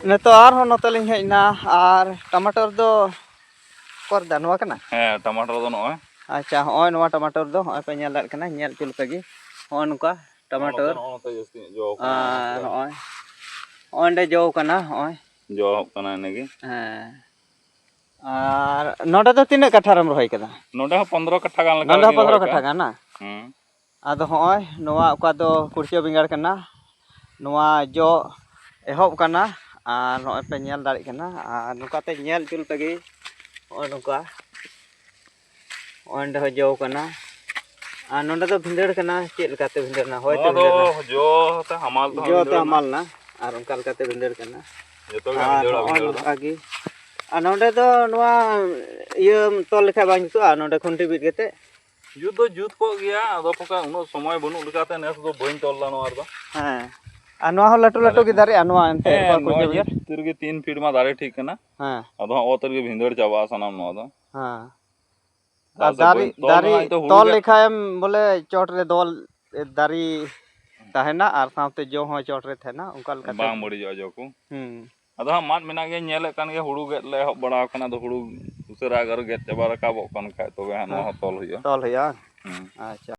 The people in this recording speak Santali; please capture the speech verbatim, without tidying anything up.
ᱱᱤᱛᱚᱜ ᱟᱨᱦᱚᱸ ᱱᱚᱛᱮ ᱞᱤᱧ ᱦᱮᱡ ᱮᱱᱟ᱾ ᱟᱨ ᱴᱟᱢᱟᱴᱳᱨ ᱫᱚ ᱚᱠᱟᱨᱮ ᱱᱚᱣᱟ ᱠᱟᱱᱟ? ᱦᱮᱸ, ᱴᱟᱢᱟᱴᱳᱨ ᱫᱚ ᱱᱚᱜᱼᱚᱭ᱾ ᱟᱪᱪᱷᱟ, ᱦᱚᱸᱜᱼᱚᱭ ᱱᱚᱣᱟ ᱴᱟᱢᱟᱴᱳᱨ ᱫᱚ ᱦᱚᱸᱜᱼᱚᱭ ᱯᱮ ᱧᱮᱞ ᱫᱟᱲᱮᱭᱟᱜ ᱠᱟᱱᱟ, ᱧᱮᱞ ᱦᱚᱪᱚ ᱞᱮᱯᱮ ᱜᱮ᱾ ᱦᱚᱸᱜᱼᱚᱭ ᱱᱚᱝᱠᱟ ᱴᱟᱢᱟᱴᱳᱨ᱾ ᱱᱚᱜᱼᱚ ᱱᱚᱛᱮ ᱡᱟᱹᱥᱛᱤ ᱧᱚᱜ ᱡᱚ ᱠᱟᱱᱟ᱾ ᱟᱨ ᱦᱚᱸᱜᱼᱚᱭ, ᱦᱚᱸᱜᱼᱚᱭ ᱚᱸᱰᱮ ᱡᱚ ᱠᱟᱱᱟ, ᱦᱚᱸᱜᱼᱚᱭ᱾ ᱡᱚ ᱦᱚᱸᱜ ᱠᱟᱱᱟ ᱤᱱᱟᱹᱜᱮ᱾ ᱦᱮᱸ᱾ ᱟᱨ ᱱᱚᱰᱮ ᱫᱚ ᱛᱤᱱᱟᱹᱜ ᱠᱟᱴᱷᱟ ᱨᱮᱢ ᱨᱚᱦᱚᱭ ᱠᱟᱫᱟ? ᱱᱚᱰᱮ ᱦᱚᱸ ᱯᱚᱱᱫᱽᱨᱚ ᱠᱟᱴᱷᱟ ᱜᱟᱱ ᱞᱮᱠᱟ ᱱᱚᱰᱮ ᱦᱚᱸ ᱜᱤᱧ ᱯᱚᱱᱫᱽᱨᱚ ᱨᱚᱦᱚᱭ ᱠᱟᱜᱼᱟ᱾ ᱠᱟᱴᱷᱟ ᱜᱟᱱ, ᱦᱮᱸ? ᱦᱩᱸ᱾ ᱟᱫᱚ ᱦᱚᱸᱜᱼᱚᱭ ᱱᱚᱣᱟ ᱚᱠᱟ ᱫᱚ ᱠᱩᱲᱪᱟᱹ ᱵᱮᱸᱜᱟᱲ ᱠᱟᱱᱟ, ᱱᱚᱣᱟ ᱡᱚ ᱮᱦᱚᱵ ᱠᱟᱱᱟ᱾ ᱟᱨ ᱱᱚᱜᱼᱚᱭ ᱯᱮ ᱧᱮᱞ ᱫᱟᱲᱮᱭᱟᱜ ᱠᱟᱱᱟ᱾ ᱟᱨ ᱱᱚᱝᱠᱟᱛᱮ ᱧᱮᱞ ᱦᱚᱪᱚ ᱞᱮᱯᱮ ᱜᱮ, ᱱᱚᱜᱼᱚᱭ ᱱᱚᱝᱠᱟ᱾ ᱱᱚᱜᱼᱚᱭ ᱱᱚᱸᱰᱮ ᱦᱚᱸ ᱡᱚ ᱠᱟᱱᱟ᱾ ᱟᱨ ᱱᱚᱸᱰᱮ ᱫᱚ ᱵᱷᱤᱸᱫᱟᱹᱲ ᱠᱟᱱᱟ᱾ ᱪᱮᱫ ᱞᱮᱠᱟᱛᱮ ᱵᱷᱤᱸᱫᱟᱹᱲ ᱮᱱᱟ? ᱦᱚᱭᱛᱮ ᱱᱚᱣᱟ ᱫᱚ ᱵᱷᱤᱸᱫᱟᱹᱲ ᱮᱱᱟ᱾ ᱡᱚ ᱛᱮ ᱦᱟᱢᱟᱞ ᱛᱮᱦᱚᱸ ᱡᱚ ᱛᱮ ᱵᱷᱤᱸᱫᱟᱹᱲ ᱮᱱᱟ᱾ ᱦᱟᱢᱟᱞ ᱮᱱᱟ ᱟᱨ ᱚᱱᱠᱟ ᱞᱮᱠᱟᱛᱮ ᱵᱷᱤᱸᱫᱟᱹᱲ ᱠᱟᱱᱟ᱾ ᱡᱚᱛᱚ ᱜᱮ ᱟᱨ ᱵᱷᱤᱸᱫᱟᱹᱲᱟ, ᱱᱚᱜᱼᱚᱭ ᱵᱷᱤᱸᱫᱟᱹᱲ ᱫᱚ᱾ ᱱᱚᱝᱠᱟ ᱜᱮ᱾ ᱟᱨ ᱱᱚᱸᱰᱮ ᱫᱚ ᱱᱚᱣᱟ ᱤᱭᱟᱹ ᱛᱚᱞ ᱞᱮᱠᱷᱟᱡ ᱵᱟᱝ ᱡᱩᱛᱩᱜᱼᱟ? ᱱᱚᱸᱰᱮ ᱠᱷᱩᱱᱴᱤ ᱵᱤᱫ ᱠᱟᱛᱮ? ᱡᱩᱛ ᱫᱚ ᱡᱩᱛ ᱠᱚᱜ ᱜᱮᱭᱟ, ᱟᱫᱚ ᱯᱟᱠᱟ ᱩᱱᱟᱹᱜ ᱥᱚᱢᱚᱭ ᱵᱟᱹᱱᱩᱜ ᱞᱮᱠᱟᱛᱮ ᱱᱮᱥ ᱫᱚ ᱵᱟᱹᱧ ᱛᱚᱞ ᱞᱮᱫᱟ ᱱᱚᱣᱟ ᱨᱮᱫᱚ᱾ ᱦᱮᱸ, ᱟᱨ ᱱᱚᱣᱟ ᱦᱚᱸ ᱞᱟᱹᱴᱩ ᱞᱟᱹᱴᱩ ᱫᱟᱨᱮ ᱜᱮ ᱠᱚ᱾ ᱫᱟᱨᱮᱜᱼᱟ, ᱱᱚᱣᱟ ᱮᱱᱛᱮ ᱦᱮᱸ, ᱚᱠᱟ ᱠᱚ ᱱᱚᱜᱼᱚᱭ ᱡᱚ ᱜᱮᱭᱟ᱾ ᱡᱩᱛ ᱩᱛᱟᱹᱨ ᱜᱮ ᱛᱤᱱ ᱯᱷᱤᱴ ᱢᱟ ᱫᱟᱨᱮ ᱴᱷᱤᱠ ᱠᱟᱱᱟ᱾ ᱦᱮᱸ᱾ ᱟᱫᱚ ᱦᱟᱸᱜ ᱚᱛ ᱨᱮᱜᱮ ᱵᱷᱤᱸᱫᱟᱹᱲ ᱪᱟᱵᱟᱜᱼᱟ ᱥᱟᱱᱟᱢ ᱱᱚᱣᱟ ᱫᱚ᱾ ᱦᱮᱸ᱾ ᱪᱮᱫᱟᱜ ᱟᱨ ᱥᱮ ᱫᱟᱨᱮ, ᱵᱟᱹᱧ ᱛᱚᱞ ᱫᱟᱨᱮ ᱞᱮᱫᱟ, ᱤᱧ ᱫᱚ ᱦᱩᱲᱩ ᱛᱚᱞ ᱜᱮᱫ ᱞᱮᱠᱷᱟᱡ ᱮᱢ ᱵᱚᱞᱮ ᱪᱚᱴ ᱨᱮ ᱫᱚ ᱫᱟᱨᱮ ᱛᱟᱦᱮᱱᱟ ᱟᱨ ᱥᱟᱶᱛᱮ ᱡᱚ ᱦᱚᱸ ᱪᱚᱴ ᱨᱮ ᱛᱟᱦᱮᱱᱟ, ᱚᱱᱠᱟ ᱞᱮᱠᱟᱛᱮ᱾ ᱵᱟᱝ ᱵᱟᱹᱲᱤᱡᱚᱜᱼᱟ ᱡᱚ ᱠᱚ᱾ ᱦᱩᱸ᱾ ᱟᱫᱚ ᱦᱟᱸᱜ ᱢᱟᱫ ᱢᱮᱱᱟᱜ ᱜᱮᱭᱟ, ᱧᱮᱞᱮᱫ ᱠᱟᱱ ᱜᱮᱭᱟ, ᱦᱩᱲᱩ ᱜᱮᱫ ᱞᱮ ᱮᱦᱚᱵ ᱵᱟᱲᱟ ᱟᱠᱟᱱᱟ, ᱟᱫᱚ ᱦᱩᱲᱩ ᱩᱥᱟᱹᱨᱟ ᱟᱨᱚ ᱜᱮᱫ ᱪᱟᱵᱟ ᱨᱟᱠᱟᱵᱚᱜ ᱠᱟᱱ ᱠᱷᱟᱡ ᱛᱚᱵᱮ ᱦᱟᱸᱜ ᱱᱚᱣᱟ ᱦᱮᱸ᱾ ᱦᱚᱸ ᱛᱚᱞ ᱦᱩᱭᱩᱜᱼᱟ᱾ ᱛᱚᱞ ᱦᱩᱭᱩᱜᱼᱟ᱾ ᱦᱩᱸ᱾ ᱟᱪᱪᱷᱟ᱾